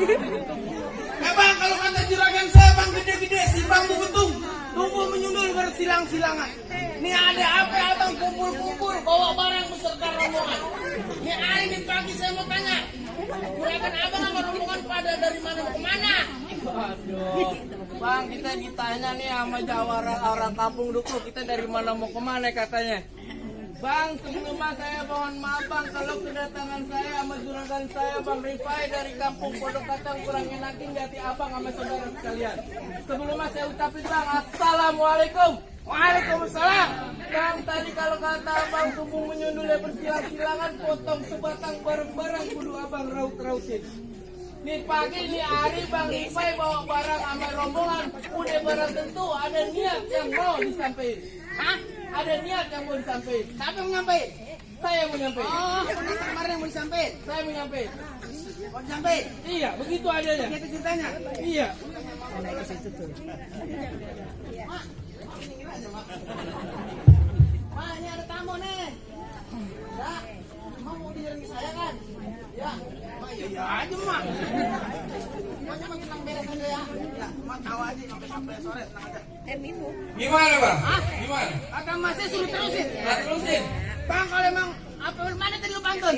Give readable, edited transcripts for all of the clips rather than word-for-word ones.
Bang, kalau kata juragan saya bang gede-gede si bang betung tunggu menyundul bersilang-silangan. Nih ada apa abang kumpul-kumpul bawa barang beserta rombongan. Nih hari ini pagi saya mau tanya, juragan abang sama rombongan pada dari mana mau kemana? Aduh, bang kita ditanya nih sama jawara orang kampung Duku, kita dari mana mau kemana katanya. Bang, sebelumnya saya mohon maaf bang kalau kedatangan saya sama juragan saya Bang Rifai dari kampung Pondok Kacang kurang enakin di hati abang sama saudara sekalian. Sebelumnya saya ucapin bang, assalamualaikum. Waalaikumsalam. Bang, tadi kalau kata abang kumpul menyundul ya bersilang-silangan potong sebatang bareng-bareng kudu abang raut-rautin. Nih pagi nih hari Bang Rifai bawa barang sama rombongan, udah barang tentu ada niat yang mau disampaikan. Hah? Ada niat yang mau disampaikan. Siapa yang mau nyampein? Saya yang mau nyampein. Oh, kemarin yang mau disampaikan. Saya mau nyampein. Mau disampaikan? Iya, begitu adanya. Kita ceritanya. Iya. Mak, ini ada tamu nih. Ya, mau diiringi saya kan? Ya, mak ya aja mak. Pokoknya mak tenang beres aja ya. Ya, mak tahu aja sampai sore tenang aja. Gimana bang? Hah? Gimana? Kata masnya suruh terusin. Nggak terusin? Bang, kalau emang apa mana tadi lu pantun?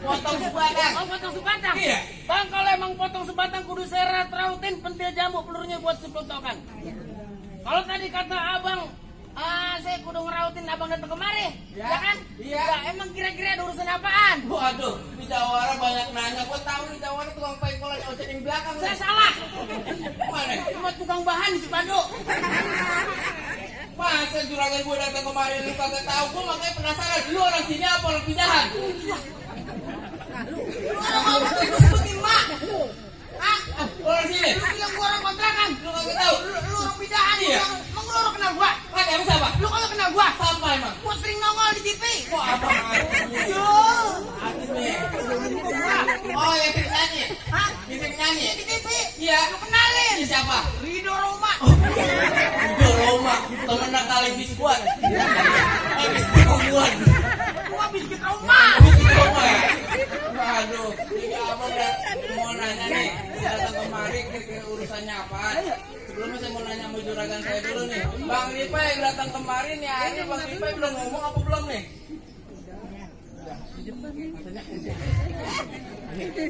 Potong sebatang. Oh, potong sebatang. Iya. Bang, kalau emang potong sebatang kudu serat rautin pentil jambu pelurunya buat seplotokan. Kalau tadi kata abang, saya kudu ngerautin abang datang kemari, ya kan? Iya. Ya, emang kira-kira ada urusan apaan? Waduh, di Jawara banyak nanya. Gua tahu di Jawara tukang pengkolan ojek yang belakang. Saya salah. Mana? Cuma tukang bahan di Cipado. Masa juragan gue datang kemarin lu kagak tahu? Gue makanya penasaran. Lu orang sini apa orang pindahan? Lu orang ngomong gue sebutin mak. Hah? Orang sini? Lu bilang gua orang kontrakan. Lu kagak tahu? Lu orang pindahan. Iya. Emang lu orang kenal gua? Kan emang siapa? Lu kagak kenal gua? Sampai emang. Gua sering nongol di TV. Wah apa? Yo. Artis nih. Oh ya sering nyanyi. Hah? Dia sering nyanyi. Di TV. Iya. Lu kenalin. Ini siapa? Rido Roma. Itu Roma. Temen nakal biskuat. Habis biskuat. Gua biskuit Roma. Biskuit Roma ya. Aduh, ini abang udah mau nanya nih, datang kemari kira-kira urusannya apa? Sebelumnya saya mau nanya sama juragan saya dulu nih. Bang Rifai yang datang kemarin ya, ini Bang Rifai belum ngomong apa belum nih?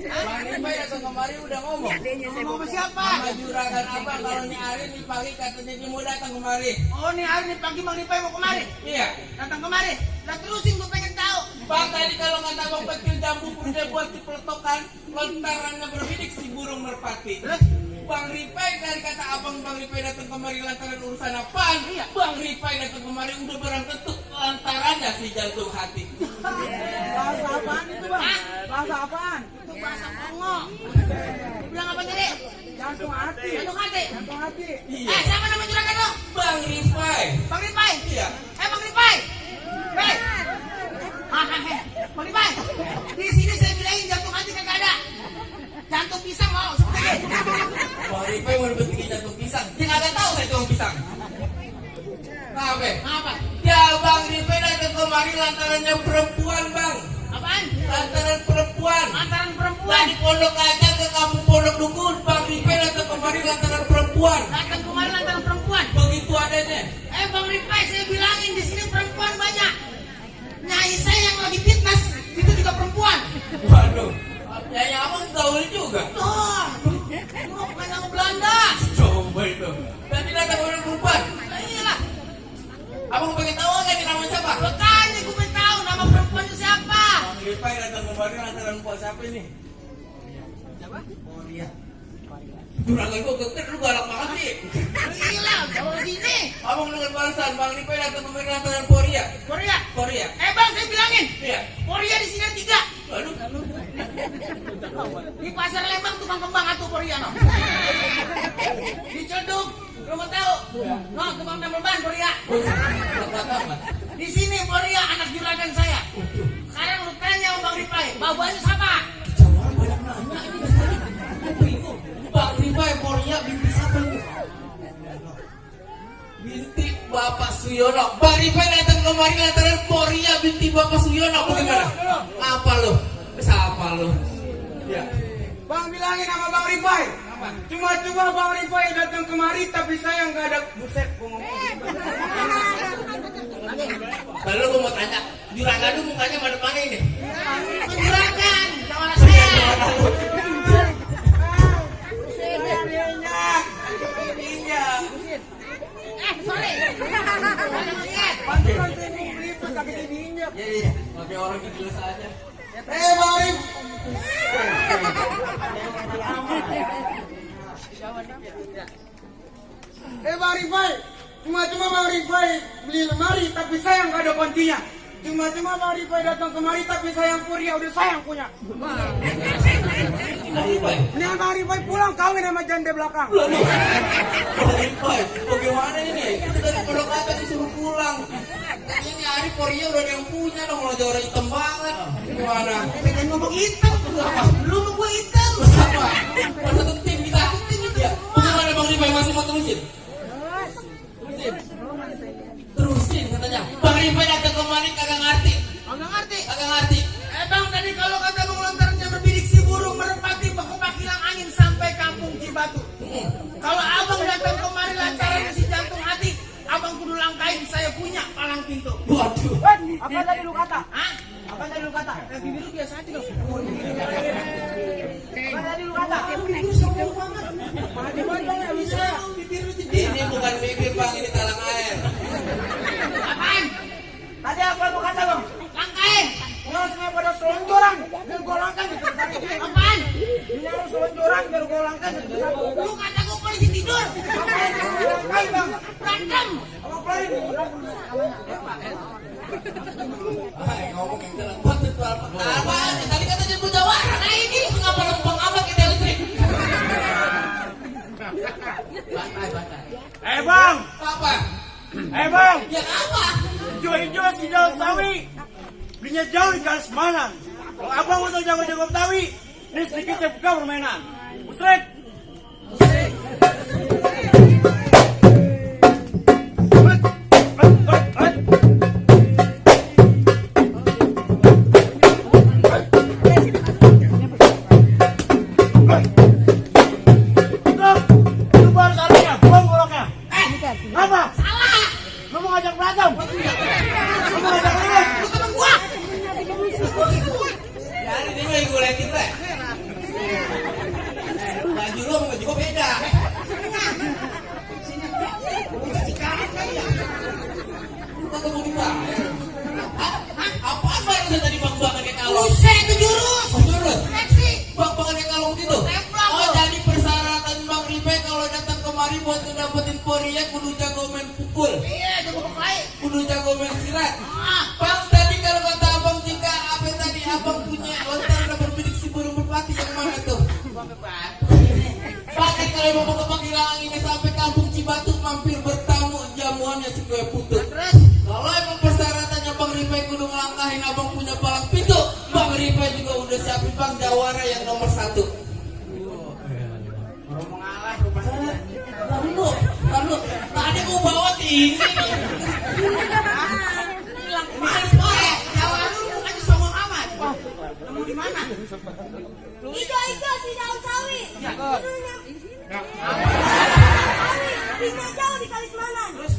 Bang Rifai datang kemari udah ngomong. Ngomong sama siapa? Sama juragan abang kalau nih hari nih pagi katanya dia mau datang kemari. Oh, nih hari nih pagi Bang Rifai mau kemari. Iya. Datang kemari. Lah terusin gua pengen tahu. Bang tadi kalau kata bang pekil jambu udah buat dipeletokan, lontarannya berbidik si burung merpati. Bang Rifai dari kata abang Bang Rifai datang kemari lantaran urusan apaan? Iya. Bang Rifai datang kemari udah barang tentu lantarannya si jantung hati. Bahasa apaan itu bang? Hah? Bahasa apaan? Itu bahasa Kongo. Bilang apa tadi? Jantung hati. Jantung hati. Jantung hati. Iya. Siapa nama juragan lo? Bang Rifai. Bang Rifai. Iya. Bang Rifai. Hei. Hahaha. Bang Rifai. Di sini saya bilangin jantung hati kagak ada. Jantung pisang mau. Bang Rifai mau bikin jantung pisang. Dia kagak tahu saya tukang pisang. Kenapa? Apa? Ya Bang Rifai datang kemari lantarannya perempuan bang. Apaan? Lantaran perempuan. Lantaran perempuan. Dari Pondok Kacang ke kampung Pondok Dukun, Bang Rifai datang kemari lantaran perempuan. Datang kemarin lantaran perempuan. Begitu adanya. Bang Rifai saya bilangin di sini perempuan banyak. Nyai saya yang lagi fitness itu juga perempuan. Waduh, nyai abang gaul juga. Tuh, lu bukan sama Belanda. Coba itu. Berarti datang orang perempuan. Nah, iyalah. Abang pengen tahu nggak nih namanya siapa? Makanya gue pengen tahu nama perempuan itu siapa. Bang Rifai datang kemari lantaran puas siapa ini? Siapa? Korea. Juragan gua keker lu galak banget sih. Iyalah, jauh sini. Abang dengar barusan Bang Rifai datang kemari lantaran Korea. Korea. Korea. Bang, saya bilangin. Iya. Korea di sini ada 3. Aduh. Di pasar Lembang tukang kembang atuh Korea no. Di Ceduk, lu mau tahu? No, tukang tambal ban Korea. Di sini Korea anak juragan saya. Sekarang lu tanya sama Bang Rifai, bapaknya siapa? Jawara banyak nanya ini dari tadi. Bingung. Bang Rifai Korea binti siapa ini? Binti Bapak Suyono. Bang Rifai datang kemari lantaran Korea binti Bapak Suyono. Bagaimana? Apa lu? Siapa lu? Ya. Bang bilangin sama Bang Rifai. Cuma-cuma Bang Rifai datang kemari tapi saya nggak ada. Buset, gua ngomong gitu. Lalu gue mau tanya, juragan lu mukanya mana ini? Juragan, jangan saya. Pantesan saya mau meliput kaki saya diinjak. Iya, pakai orang gila saja. Bang Rif. Bang Rifai. Cuma-cuma Bang Rifai beli lemari tapi saya nggak ada kuncinya. Cuma-cuma Bang Rifai datang kemari tapi saya yang kuria udah saya yang punya. Ini Bang Rifai pulang kawin sama janda belakang. Bagaimana ini? Kita dari pondok kata disuruh pulang. Katanya ini hari Korea udah ada yang punya dong, kalau jauh hitam banget. Gimana? Pengen ngomong hitam. Lu mau gue hitam. Apa? Masa satu tim kita satu tim itu ya? Bagaimana Bang Rifai masih mau terusin? Terusin katanya. Bang Rifai datang kemari kagak ngerti. Kagak ngerti. Kagak ngerti. Bang tadi kalau kata Bang lontarnya berbidik si burung merpati bakal hilang angin sampai kampung Cibatu. Kalau abang datang kemari lantaran si jantung hati, abang kudu langkain saya punya palang pintu. Waduh. Apa tadi lu kata? Hah? Apa tadi lu kata? Bibir lu biasa aja dong. Apa tadi lu kata? Bibir lu sombong banget. Mana nggak bisa? Bibir lu jadi. Ini bukan bibir Bang, ini talang air. Apaan? Tadi apa lu kata bang? Langkain. Kalau semua pada selonjoran, biar gua langkain. Apaan? Ini harus selonjoran biar gua langkain. Lu kata gua polisi tidur. Langkain bang. Berantem. Apa pelari? Ngomong yang jelas banget tuh apaan? Tadi kata nyebut jawara. Nah ini ngapa lempeng amat kita listrik? Bantai. Bang. Apa? Bang. Ya apa? Hijau-hijau sindal sawi. Belinya jauh di Kalismanan. Kalau abang mau jago-jago Betawi, ini sedikit saya buka permainan. Musrik. Lu baru salahnya, buang goloknya. Apa? Salah. Lu mau ngajak berantem? Lu mau ngajak ribut? Lu temen gua. Jadi ini mah gue liatin lah. Baju lo sama baju gue beda. Lu kagak mau dibayar. Apaan barusan tadi bang-bangan kayak kalung? Buset, itu jurus. Oh, jurus? Taksi. Bang-bangan kayak kalung gitu? Templok. Oh, jadi persyaratan Bang Rifai kalau datang kemari buat ngedapetin poriak kudu jago main pukul. Iya, jago berkelahi. Kudu jago main silat. Ah, Bang, tadi kalau kata abang jika apa tadi abang punya lontar udah berbidik si burung merpati yang mana tuh? Pakai kalau mau ke Panggilan ini sampai kampung Cibatu mampir bertamu jamuannya si kue putu. terus Kalau emang persyaratannya Bang Rifai kudu ngelangkahin abang punya palang pintu, Bang Rifai juga udah siapin Bang Jawara yang nomor 1. orang mengalah lu pasti. Lalu, tadi gua bawa ini. Jawab lu bukannya sombong amat. Nemu di mana? Hijau-hijau si daun sawi. Bisa jauh di Kalismanan. Terus,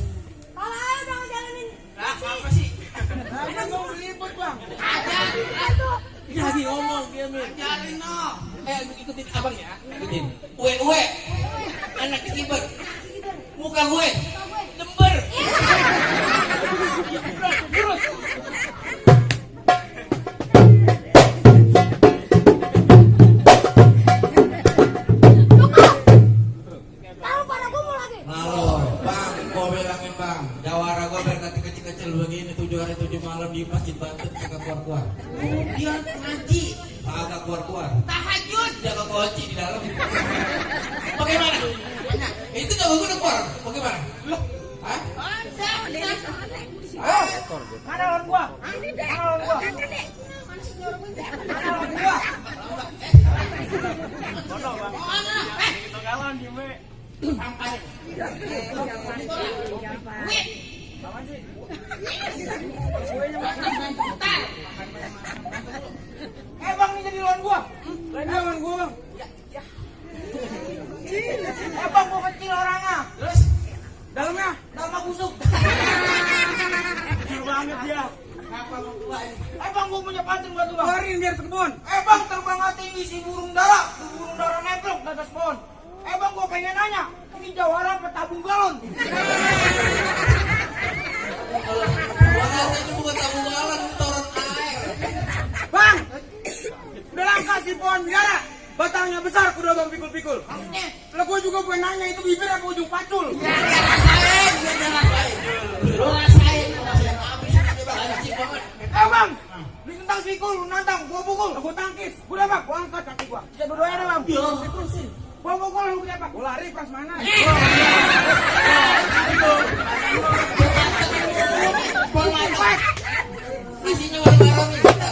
Kalau ayo udah ngejalanin. lah apa sih? Abang mau meliput bang. Ajar. Dia lagi ngomong dia nih. Ajarin no. Ikutin abang ya. Ikutin. Uwe. Anak kiber. Muka gue. Lember. Terus. Tahu pada gumul lagi. Halo, Bang, gua bilangin Bang, Jawara gua berkati kecil-kecil begini 7 hari 7 malam di Masjid Batu kagak keluar-keluar. Dia ngaji. Kagak keluar-keluar. Tahajud. Jaga kunci di dalam. Bagaimana? Itu jago gue udah keluar. Bagaimana? Loh? Hah? Hah? Mana orang gua? Mana orang gua? Mana orang gua? Bodoh bang. Kita galan di me. Sampai. Apaan sih? Bang, ini jadi lawan gua. Lawan gua bang. punya pancing batu bang. Keluarin biar sekebun. Bang terbang tinggi si burung dara. Si burung dara netrok di atas pohon. Bang gua pengen nanya. Ini jawara apa tabung galon? Wah, saya cuma bukan tabung galon, ini torot air. Bang, udah langka si pohon biara. Batangnya besar, kuda bang pikul-pikul. Maksudnya? Lah gua juga pengen nanya itu bibir apa ujung pacul? Ya, rasain, dia rasain. Lo rasain habis ini banget banget. Bang, ini tentang pikul, lu nantang, gua pukul, gua tangkis. Udah bang, gua angkat kaki gua. Bisa berdua ya bang. Yo, Gua pukul, lu punya apa? Gua lari pas mana? isinya warna-warni kita.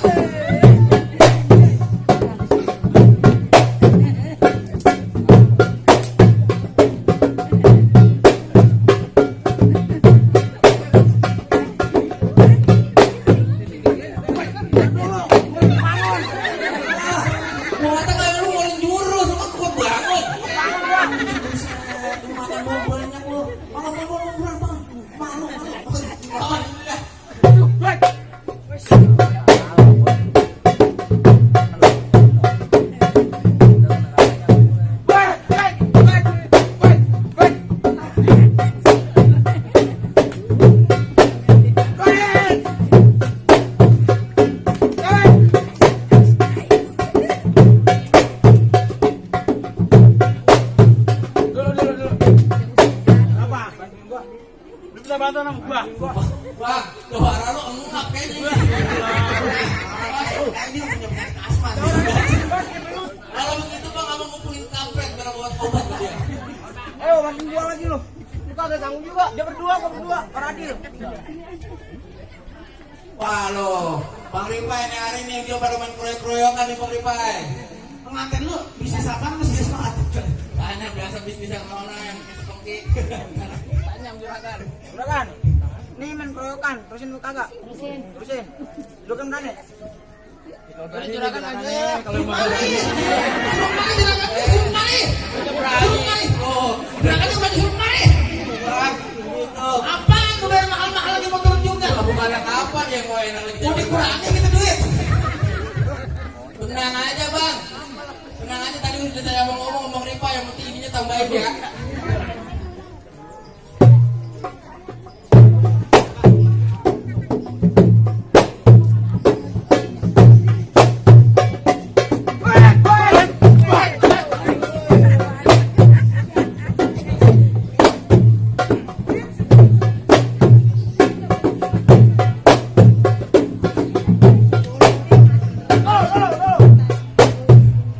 Wah, suara lo engap kayaknya. Ini punya penyakit asma. Kalau begitu bang, abang ngumpulin kampret karena buat obat ke dia. Ayo makin gua lagi lu. Lu kagak sanggup juga. Dia berdua, gua berdua. Paradil. Wah lo, Bang Ripai ini hari ini dia baru main kroyok-kroyokan nih Bang Ripai. Pengantin lu bisnis apa? Bisnis semangat. Tanya biasa bisnis yang mana yang seperti. Tanya juragan. Juragan. Nih main keroyokan, terusin lu kagak? Terusin. Lu kan berani? Juragan aja ya. Kalau mau. Apaan udah mahal-mahal lagi motor juga? Bukannya kapan ya kau enak lagi? Mau dikurangi gitu duit. Tenang aja bang. Tenang aja tadi udah saya ngomong Ripa yang penting ininya tambahin ya.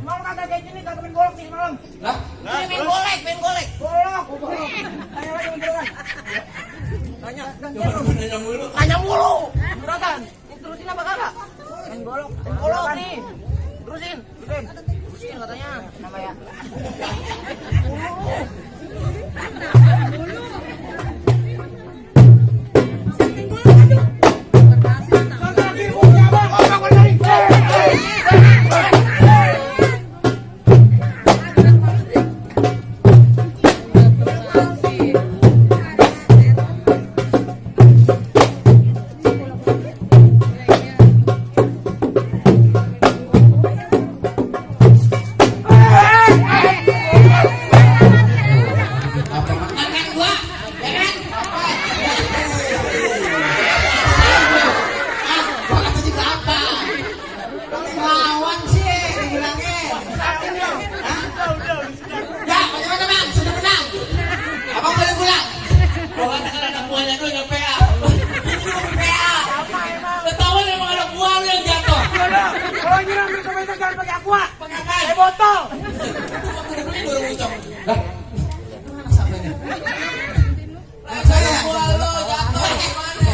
Mau kagak kayak gini kagak main golok nih malam. Lah, Main golek, main golek. Golok, gua golok. Tanya lagi sama juragan. Tanya, coba nanya mulu. tanya mulu. Juragan, ini terusin apa kagak? Main golok. Main golok nih. Terusin, terusin. Terusin katanya. Kenapa ya? Makan gua, ya kan? Gua kata juga apa? Lawan sih, dibilangin. Ya, bagaimana bang? Sudah menang. Abang boleh pulang. Gua katakan anak buahnya dulu yang PA. Ini juga PA. Ketahuan emang anak buah lu yang jatuh. Kalau nyiram bisa-bisa jangan pakai aqua. Pakai apa? Pakai botol. Udah beli baru ngucap. Lah, mana sampainya? Saya buah lu jatuh gimana?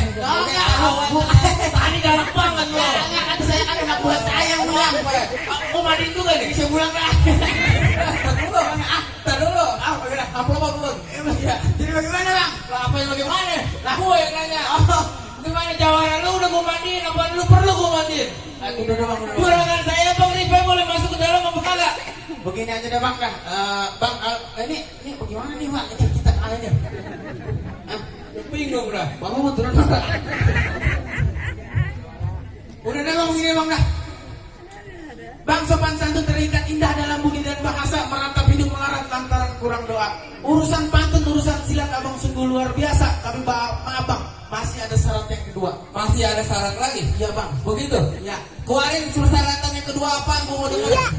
Tadi galak banget lu. Kan saya kan anak buah saya yang pulang. Mau mandiin juga nih, bisa pulang dah. Tar dulu. Amplop apa belum? Jadi bagaimana bang? Lah apa yang bagaimana? Lah gue yang nanya. Gimana jawara lu udah gue mandiin? Apa lu perlu gue mandiin? Udah bang. Kurangan saya bang Ripai boleh masuk ke dalam apa kagak? Begini aja deh bang dah. Bang, ini bagaimana nih bang? Ini kita kalian. Bingung dah. Bapak mau turun. Udah deh bang begini bang dah. Bang sopan santun terikat indah dalam budi dan bahasa, merantap hidup melarat lantaran kurang doa. Urusan pantun, urusan silat abang sungguh luar biasa. Tapi maaf bang, masih ada syarat yang kedua. Masih ada syarat lagi? Iya bang. Begitu? Ya. Keluarin persyaratan yang kedua apa? Gue mau dengar.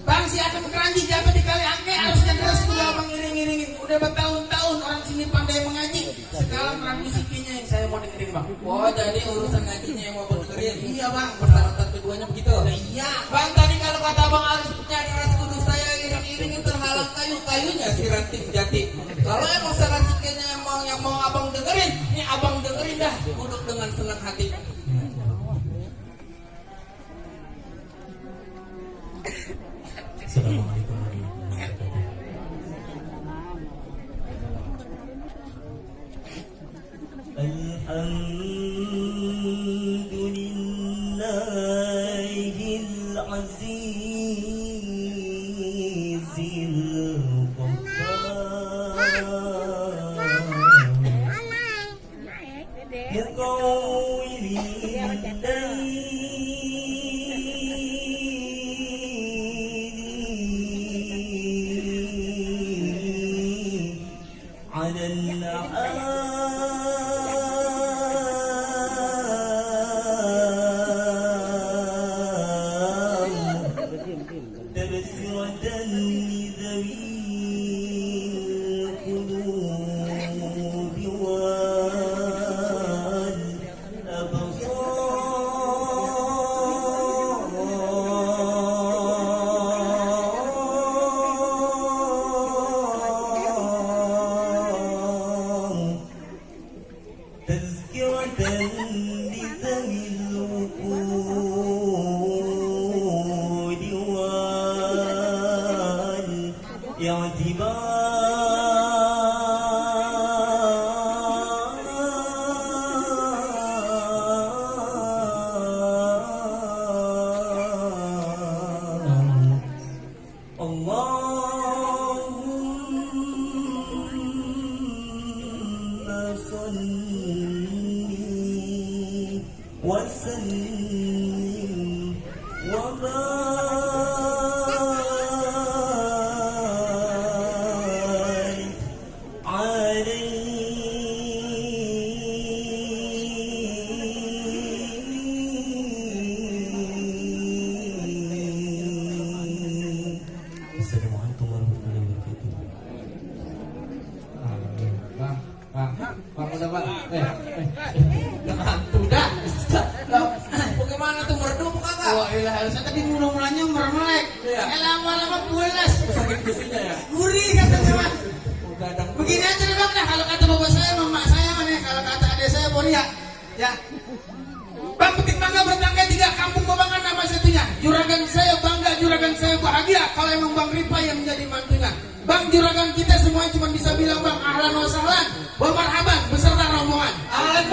Bang si Asam Keranji jabat di kali angke harusnya terus udah abang iring-iringin. Udah bertahun-tahun orang sini pandai mengaji. Sekarang musikinya yang saya mau dengerin bang. Oh, jadi urusan ngajinya yang mau dengerin. Iya bang. Persyaratan keduanya begitu. Iya. Bang, tadi kalau kata Bang harus nyari ras kudus saya iring-iringin terhalang kayu-kayunya si ranting jati. Kalau emang sarasiknya yang mau abang dengerin, ini abang dengerin dah. Duduk dengan senang hati. Assalamualaikum warahmatullahi wabarakatuh. Alhamdulillahil azizil Bagaimana tuh merdu kakak? Wah ilah, saya tadi mula-mulanya mermelek. Iya. Lama-lama pulas. Sakit gusinya ya? Gurih katanya mas. Gadang. Begini aja deh bang, kalau kata bapak saya, mama saya mana, kalau kata adik saya Boria, ya. Bang petik mangga bertangga 3, kampung Babangan nama satunya. Juragan saya bangga, juragan saya bahagia. Kalau emang Bang Ripa yang menjadi mantunya. Bang juragan kita semuanya cuma bisa bilang bang ahlan wa sahlan, wa marhaban beserta rombongan. Ahlan